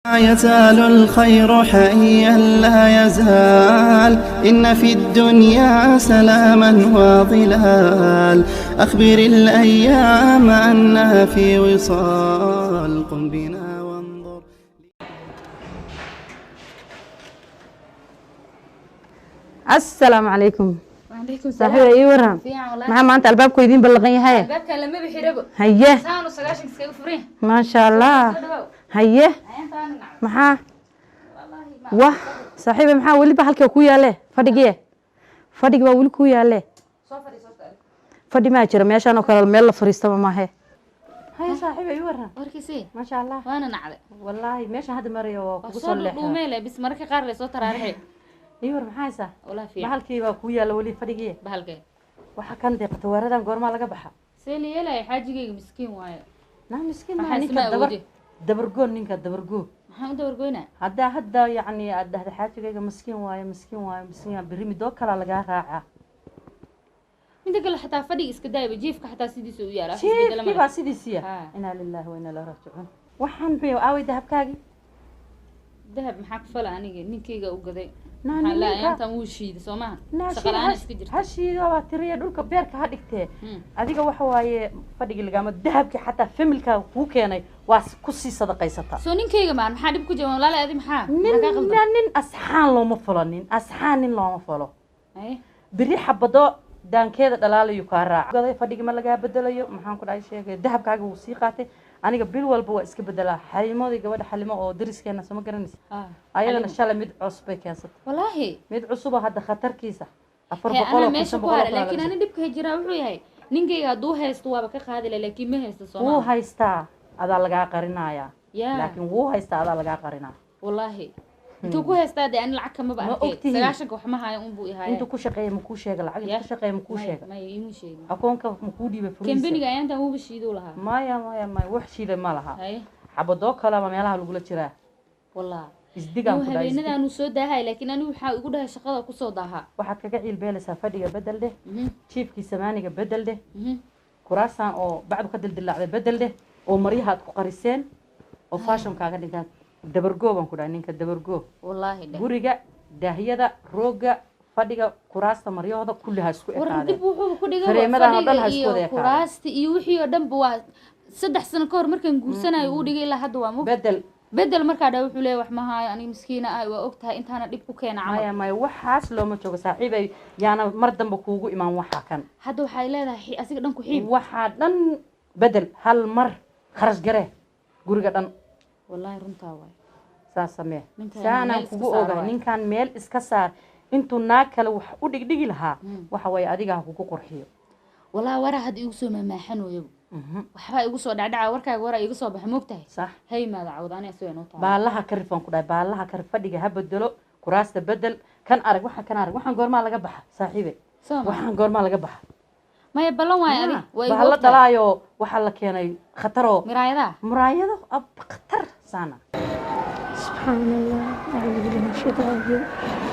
لا يزال الخير حيا لا يزال إن في الدنيا سلاما وظلال أخبر الأيام أنا في وصال قم بنا وانظر. Asalaamu calaykum. وعليكم السلام. Saaxiiba, ii waran. Fiican walahi. Maxaa maanta albaabku idiin ballaqan yahay? Albaabka lama bixirabo. Haye. Saanu 90 iskaga furin. Maasha Allah. Soo dhawow. Haye. Ayaantaan nacam. Maxaa Wallahi ma. Wah, saaxiiba, maxaa weliba halkaa ku yaale fadhigiye? Fadhigi baa weli ku yaale. Soo fadhiiso horta. Fadhi maa jira meeshaan oo kale, meel la fariistaba maahe. Haye saaxiiba, ii waran. Warkiisii. Maasha Allah. Waana nacday. Wallaahi meeshaan hadda marayo waa waa kugu soo soo leexda. dhuumee leh bis mararka qaar leh soo taraarixi. Ii war, maxaa haysaa? Wallahi fiican. Bahalkii baa ku yaala weli fadhigiye. Bahalkee? Waxa kan deeqata waaradan goormaa laga baxa? See la yeelaya, xaajigayga miskiin waaye. Naa miskiin Maxaa maa ninka isma dabar awoodi? Dabargoo ninka, dabargoo. Maxaan u dabargoynaa? Haddaa hadda yacni aad dhahda xaajigayga miskiin waaye, miskiin waaye, miskiin waaye, berri midoo kalaa lagaa raacaa. Midda kale xataa fadhiga iska daayba, jiifka xataa sidiisa u yaala. Wax isbedela jiifkii ma baa leh. sidiisiya. Haa. Inaa lilaahi wa inaa ilaihi raajicuun. Waxaan muxuu yahay? Aaway dahabkaagii? Dahab maxaa ku fala aniga? Ninkayga u gaday. Naa maxaa laa ninka ayaantan wuu shiiday soo maaha. Naa shaqa la'aan iska jirta. Ha shiido waa tiriya, dhulka beerka ha dhigtee. Adiga waxa waaye fadhigii lagaama, dahabkii xataa familkaaga kuu keenay waa ku sii sadaqaysataa. Soo ninkayga maan maxaa dhib ku jira walaalahay? Adi maxaa kaa nin qaldan? Na nin asxaan looma falo, nin asxaan nin looma falo. Haye. Beri xabado daankeeda dhalaalayu kaa raaca. Gaday fadhigi ma lagaa bedelayo? Maxaan ku dhahay, sheegay dahabkaaga wuu sii qaatay. Aniga bil walba waa iska bedelaa. Xalimadii, gabadha Xalimo oo dariskeena, soo ma garanaysa? Ah, ayadana Xalimo. Shalay mid cusub bay keensatay. Wallaahi. Mid cusub oo hadda khatarkiisa afar hee boqol anaa oo kun, meesha shan ku boqol oo hara kun aa laakiin laga ani dhibka jiraa wuxuu yahay ninkayga hadduu haysto waaba ka qaadi laha, laakiin ma haysto. soo- wuu Soomaa haystaa, adaa lagaa qarinayaa. Yaa. Laakiin wuu haystaa, adaa lagaa qarinaa. Wallaahi intuu ku haystaa dee ani lacag kamaba Ma arkay. ogtihiin. 90-ka wax ma hayo unbuu ihaaya. Intuu ku shaqeeya makuu sheega lacag? Intuu Yaa. ku shaqeeya makuu maya sheega? Maya, iimuu sheegin. Akoonka makuu dhiibay furihiisa? Kambaniga ayaantan wuuba shiiduu lahaa. Maya, maya, maya, wax shiiday ma laha. Haye. Xabadoo kaleba meelaha lagula jiraa. Wallah. Isdigaan inuu ku dhahay, isdig. Habeenadaanuu soo daahay, laakiin anigu waxaa igu dhahay shaqada kusoo daahaa. Waxaad kaga ciilbeelaysaa fadhiga bedel dheh, jiifkii samaaniga bedel dheh, kuraasaan oo bacdu ka dildilaacday bedel dheh, oo maryaha aad ku qariseen oo fashion kaaga dhigaan. Dabargoo baan ku dhahay ninka, dabargoo. Wallaahi dheh. Guriga daahiyada, rooga, fadhiga, kuraasta, maryahooda kulli ha isku war ekaadeen. Dib wuxuuba ku dhigay Fareemadan oo dhan ha fadhiga isku iyo wada ekaadeen. Kuraasta iyo wixii oo dhanba waa 3 sano ka hor markaan guursanayo uu dhigay, ilaa hadda waa mug. Bedel. Bedel markaa dhaa wuxuu leeyahay wax ma haayo, aniga miskiina ah, waa og tahay intaana dhib ku keena camal. Maya, maya, waxaas looma joogo saaxiibay, yaana mar dambe kuugu imaan waxa kan. Hadda waxay leedahay asiga dhan ku xiib. Waxaa dhan bedel hal mar, kharash garee guriga dhan. Wallaahi runtaa waay. Saas samee. Ninkaan saanaan meel iska kugu saar ogahay waay. Ninkaan meel iska saar. Intuu naag kale wax u dhigdhigi lahaa, waxa waaye adiga ha kugu qurxiyo. Wallaahi waraa hadda igu soo maamaaxanooyo, waxbaa igu soo dhacdhaca warkaaga, waraa iga soo baxa moogtahay. Sax. Hay maada cawd ani asiga noo taala. Baalaha ka rif baan ku dhahay, baalaha ka rif. Fadhiga ha bedelo, kuraasta bedel. Kan arag, waxa kan arag, waxaan goormaa laga baxa saaxiibe? Soo ma waxaan goormaa laga baxa? Maya, ballan waayo adi waa igu bahalo ogtahay. dhalaayo waxaa la keenay khataroo. Miraayadaha. Muraayado ab khatar saana. Subxaan Allah, acuudu billahi min shaytaan rajiim.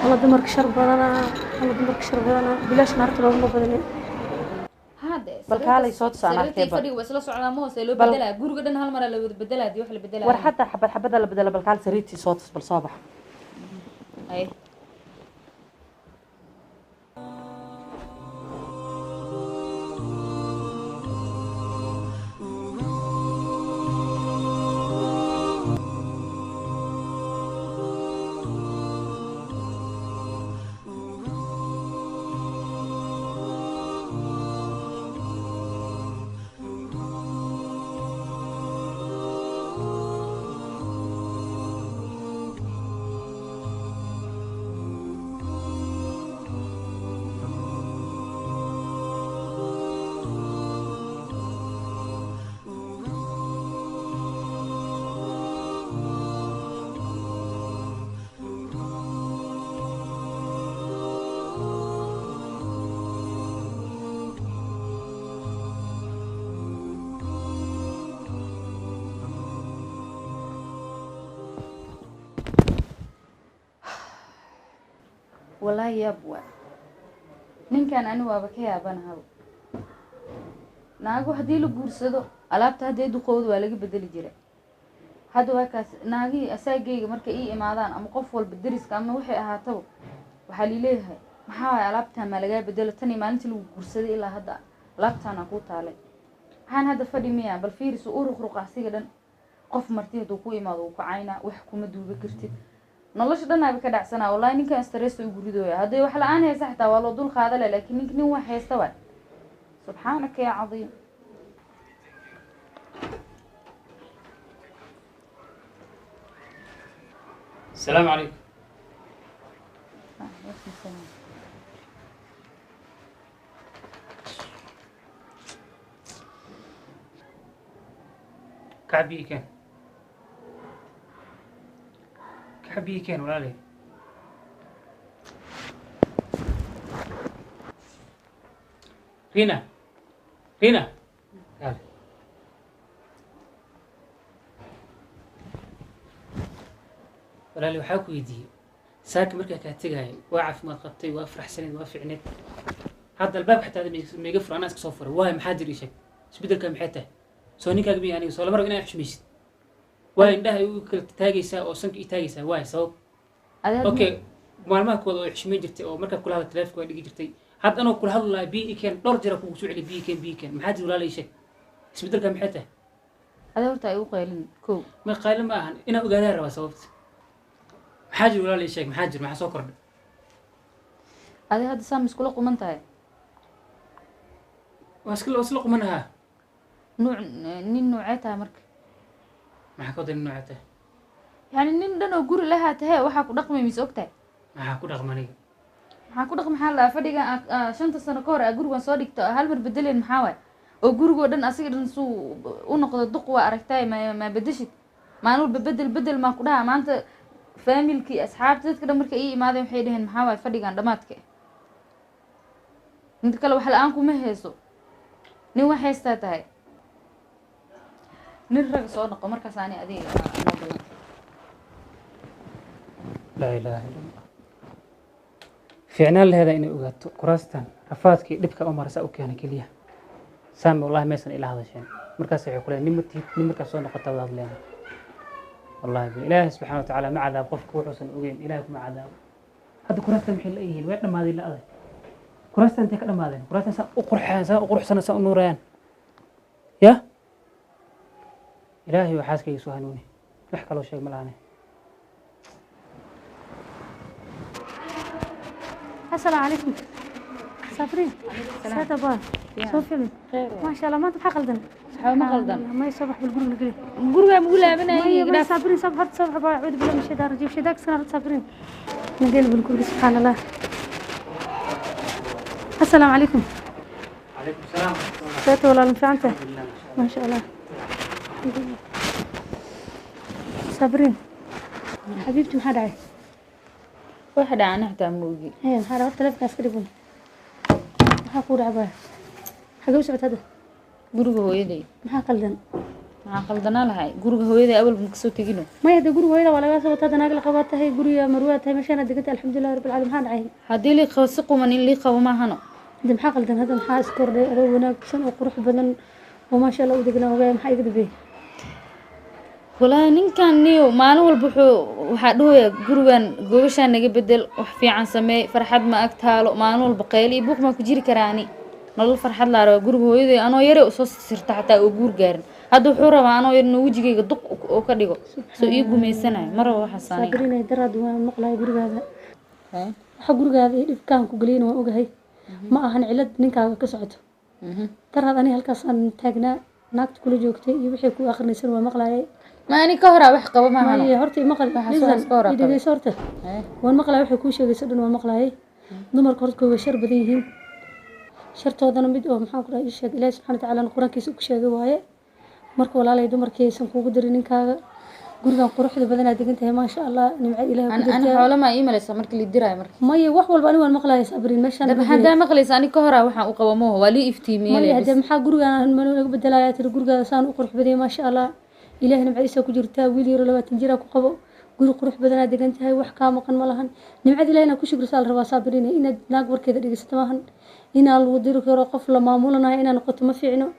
Alla dumarka shar badanaa, alla dumarka shar badanaa, bilaash naarta looguma badanin. Hade. Bal kaalay soo tusaan sariirtii arkay bal. Fadhiga waa isla socdaa, ma hoose loo Bal- bedelaa guriga dhan hal maraa la wada bedelaa dii wax la bedelaa. War xataa xabad xabada la bedela. Bal kaal sariirtii soo tus, bal soo bax. Hay. Wallaahi yaab waa ninkan, ani waaba ka yaabanahaw. Naago haddii la guursado alaabta haddee duqowda waa laga bedeli jiray. Hadda waa kaas naagihii asaagayga markay ii imaadaan ama qof walba deriska ama waxay ahaataba, waxaa liileeyahay maxaa waay alaabtaan maa lagaa bedelo, tan iyo maalintii lagu guursaday ilaa hadda alaabtaana kuu taalay. Waxaan hadda fadhi miya? Bal fiirisu u ruqruqa asiga dhan. Qof marti hadduu ku imaado wuu ku caynaa, wax kuma duuba kartid, nolosha dhan aaba ka dhacsanaa. Wallahi ninkan stress ugu ridooya. Hadday wax la-aan haysa xitaa waa loo dul qaada leh, laakiin nink nin wax haysta waay. Subxaanaka yaa cadiim. السلام عليكم. كعبي كان كعبي كان ولا ليه؟ رينا رينا تعالي. Walaali, waxaa ku weydiiyey saaka markaa kaa tegaayo waa caafimaad qabtay, waa faraxsanayd, waa fiicneed. Hadda albaabka xitaa maiga fura, anaa iska soo furay. Waayo, maxaa jir? Ii sheeg, isbeddelka maxay tahay? Soo ninkaaga miya aniga? Soo lama rabo inaa xushmaysid? Waay indhaha igu kala taagaysaa oo sanka ii taagaysaa? Waay sabab? Okay, maalmaha kooda oo xushmayn jirtay oo markaa kula hadla taleefonka waa dhigi jirtay. Hadda anoo kula hadlayo biyo ii keen, dhowr jeer kugu soo celiya, biyo ii keen, biyo ii keen. Maxaa jir walaala? Ii sheeg, isbeddelka maxay tahay? Adi horta ay u qaylin kow. Ma qaylo ma ahan, inaa ogaadaa rabaa sababta. Maxaa jir walaala? Ii sheeg, maxaa jir? Maxaa soo kordhay? Adi hadda saa ma iskula quman tahay? Waa isla qumanahaa. Nuuc nin nuucee tahay marka? Maxaa ka wada nin noocee tahay? Yani nin dhan oo guri lahaa tahe, waxaa ku dhaqmay mise og tahay? Maxaa ku dhaqma aniga? Maxaa ku dhaqma? Maxaa la fadhigan 5-ta sano ka hor aa gurigan soo dhigto hal mar bedeleen? Maxaa waay oo gurigoo dhan asiga dhan suu u noqdo duq waa aragtay. Ma bedeshid maalin walba? Bedel bedel maa ku dhaha. Maanta faamilkii, asxaabta, dadka dhan markay ii imaadeen waxay dhaheen maxaa waay fadhigan dhamaadka? Inta kale wax la-aan kuma hayso, nin wax haystaa tahay. Nin rag soo noqo markaas ani adiga noo balan. Laa ilaaha illa Allah. Fiicnaan laheeda inay ogaato kuraastan rafaadkii dhibka u marasa u keenay keliya saame. Wallahi maysan ila hadasheen markaas. Waxay ku leeyihin nin ma tihid, nin markaas soo noqota wada hadleena. Wallahi ilaahi subxaana watacaala ma cadaabo qofka wuxuusan ogeyn. Ilaahi kuma cadaabo. Hadda kuraastan maxay la yihiin? Way dhammaaday la adag. Kuraastan intay ka dhammaadeen? Kuraastan saa u qurxayaan, saa u quruxsana, saa u nuurayaan. Ya ilaahay, waa xaaskayga soo hanuuni. Wax kaloo sheeg ma lahane. السلام عليكم صابرين. ساعة بار soo fiicin, ما شاء الله. Maanta maxaa qaldan? Waxba ma qaldan. May soo bax bal guriga geli. Gurigaa mugu laabanayay? May صابرين, soo bax, soo bax baa. أعوذ بالله من الشيطان الرجيم. شيطانك سنة. صابرين نقل بالguriga. سبحان الله. السلام عليكم. عليكم السلام. ساعة ولا fiicanta? ما شاء الله. صابرين حبيبتي, maxaa dhacay? Waxa dhaca ana xitaa ma ogi. Hee, maxaa dhacay? Taleefankaas ka dhibun. Maxaa kuu dhacay baa? Xagee u socota hadda? Guriga hooyaday. Maxaa qaldan? Maxaa qaldanaa lahay? Guriga hooyaday awal ma kasoo tegino. Maya, hadda guriga hooyada waa lagaa soo wataa. Hadda naag la qabaa tahay, guriga marwaa tahay, meeshaan deganta. Alxamdulilah rabbil caalamiin. Maxaa dhacay? Haddii lii qabo si quman in lii qabo maahano. Hadda maxaa qaldan? Hadda maxaa iskordhay? Adoo wanaagsan oo qurux badan oo maasha Allah u degnaa ogaaya, maxaa iga dambeeyey? Walaahi ninkan niyo maalin walba wuxuu waxaa dhahaya gurigan gogashaan naga bedel, wax fiican sameey, farxad ma ag taalo. Maalin walba qayl iyo buuq maa ku jiri karaa? Ani nolol farxad laa rabaa. Guriga hooyaday anoo yare usoo sirta xataa oo guur gaarin. Hadda wuxuu rabaa anoo yar inuu wejigayga duq oo ka dhigo, soo ii gumaysanayo. Ma rabo waxaas aniga. Saabiriinay, daraad waan maqlaaya gurigaada. Waxa gurigaada iyo dhibkaan ku geliyana waan ogahay. Ma ahan cilad ninkaaga ka socoto. Daraad ani halkaasaan taagnaa, naagta kula joogtay iyo wixii ku akhrinaysan waa maqlaayay. Ma ani ka horaa wax qabo maahano. Maya, horta maqal. Waxaa soo ka horaa. Dhegeyso horta. Waan maqlaayay waxay kuu sheegayso dhan, waan maqlaayay. Dumarka horta way shar badan yihiin, shartoodana mid oo maxaan ku dhahay ii sheeg, Ilaahi subxaana watacaala qur-aankiisa ku sheegay waaye. Marka walaalay, dumarkii aysan kuugu dirin ninkaaga. Gurigan quruxda badanaa degan tahay, maasha Allah, nimco Ilaahay ku ani jirtaa. Xoolo maa ii malaysa markii la diraayo marka? Maya, wax walba ani waan maqlaayay Sabriin meeshaan. Daba haddaa maqlaysa, ani ka horaa waxaan u qabo mooho, waa lii iftiimiyey. Maya, hadee maxaa gurigaan naga bedelayaa tiri? Gurigaada saan u qurux badanyay, maasha Allah, Ilaahay nimcadiisa ku jirtaa. Wiil yaro 20 jira ku qabo, guri qurux badanaa degan tahay, wax kaa maqan ma lahan. Nimcada Ilahay inaad ku shukrisaa la rabaa Sabriin. Inaad naag warkeeda dhegeysato maahan. Inaa lagu diri karo qof la maamulanayo inaad noqoto ma fiicno.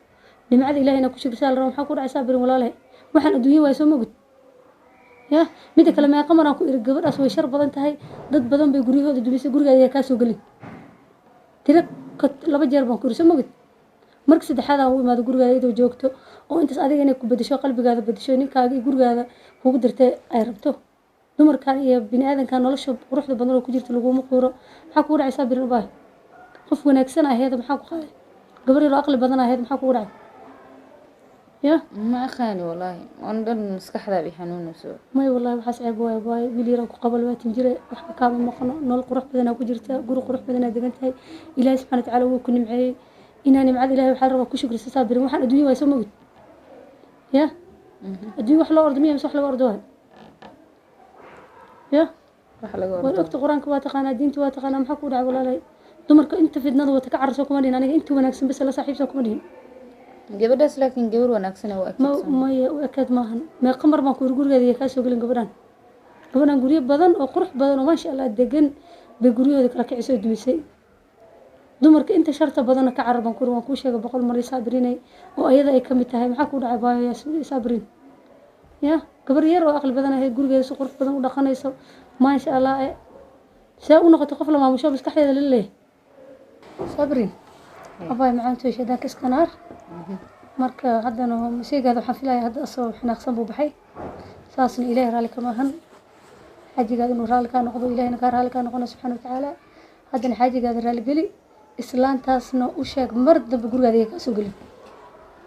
Nimcada Ilahay inaad ku shukrisaa la rabaa. Maxaa ku dhacay Sabriin walaalahay? Waxaan adduunya waay, soo mogid. Ya midda kale, meeqa maraan ku iri gabadhaas way shar badan tahay, dad badan bay guryahooda dumisay, gurigaada yaa kaa soo gelin. Tiro 2 jeer baan ku iri, soo mogid? Marka saddexaad aan u imaado gurigaada iyadoo joogto oo intaas adiga inay ku bedesho, qalbigaada bedesho, ninkaaga iyo gurigaada kugu dirtay ay rabto. Dumarkan iyo bini aadankan nolosha quruxda badan oo ku jirta laguma quuro. Maxaa kugu dhacay, Saabirin ubaay? Qof wanaagsan aheed, maxaa ku qaaday? Gabar yaroo aqli badan aheed, maxaa kugu dhacay? Ya Ma aqaani wallaahi, oon dhan maskaxdaa i xanuunayso. May, wallahi waxaas ceeb waay. Waay wiil yaraan ku qabo, 20 jire, waxba kaama maqno, nolol qurux badanaa ku jirta, guri qurux badanaa degan tahay. Ilaahay subxana watacaala wuu ku nimceeyey. Inaa nimcada ilahay waxaa la rabaa ku shukrisa, Saabirin. Waxaan adduunya waay, soo mogid? Ya adduunya wax loo ordo miya mise wax laga ordo waay? Ya wax laga waad ordo. Ogta, qur-aanka waa taqaanaa, diinta waa taqaanaa, maxaa kugu dhacay walaalay? Dumarka inta fidnada wata ka cararso kuma dhihin aniga, inta wanaagsan bas la saaxiibsa kuma dhihin. Gabadhaas laakiin gabar wanaagsan waa. Ma akidsan. Maya, u ekaad maahan. Meeqa mar baan ku iri gurigeeda iyo kaa soo gelin gabadhan? Gabadhan guryo badan oo qurux badan oo maasha Allah degan bay guryahooda kala kicisoo dumisay. Dumarka inta sharta badanna ka carar baan ku iri, waan kuu sheegay 100 mar, Saabirinay, oo ayada ay ka mid tahay. Maxaa kuu dhacay, baayo Saabirin? Ya gabar yar oo aqli badan ahayd, gurigeeda si qurux badan u dhaqanayso, maasha Allah, see u noqotay qof la maamusho maskaxdeeda la leeyahay? Saabirin abaay macaantoy, shaydaanka iska naar. Marka haddana maseygaada waxaan filaya hadda asagoo xanaaqsan buu baxay. Saasna Ilaahay raalli kama ahan. Xaajigaada inuu raalli kaa noqdo, Ilahayna kaa raalli kaa noqona subxaana watacaala. Haddana xaajigaada raalli geli, islaantaasna u sheeg mar dambe gurigaada iga kaa soo gelin.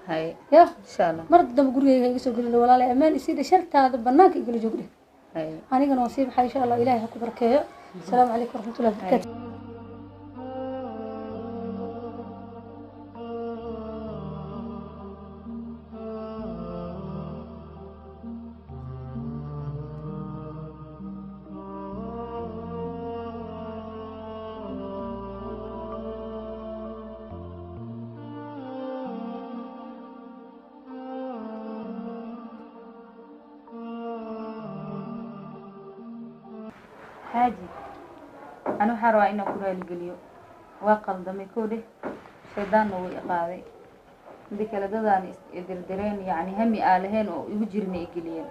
Hay. Ya Insha Allah. Mar dambe gurigayga iga soo gelin, walaalay, ammaan isii dhe, shartaada banaanka igala joogdhe. Hay. Anigana waan sii baxay, insha Allah. Ilaahay ha ku barakeeyo. Asalaamu calaykum waraxmatullahi wabarakaatu. Xaaji, ani waxaa rabaa inaan ku raaligeliyo. Waa qaldamay, kow dheh, shaydaanna wuu i qaaday. Mida kale, dadaan idirdireen, yacni hami aa lahayn oo igu jirina i geliyeen.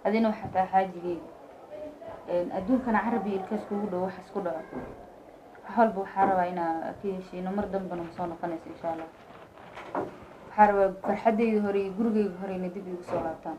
Adina waxaa tahay xaajigeyga. Adduunkana carabi ilkaas kugu dhow wax isku dhaco. Wax walba waxaa rabaa inaa ka heshiino, mar dambana ma soo noqonayso insha Allah. Waxaa rabaa farxaddayda hore iyo gurigeyga hore inay dib igu soo laabtaan.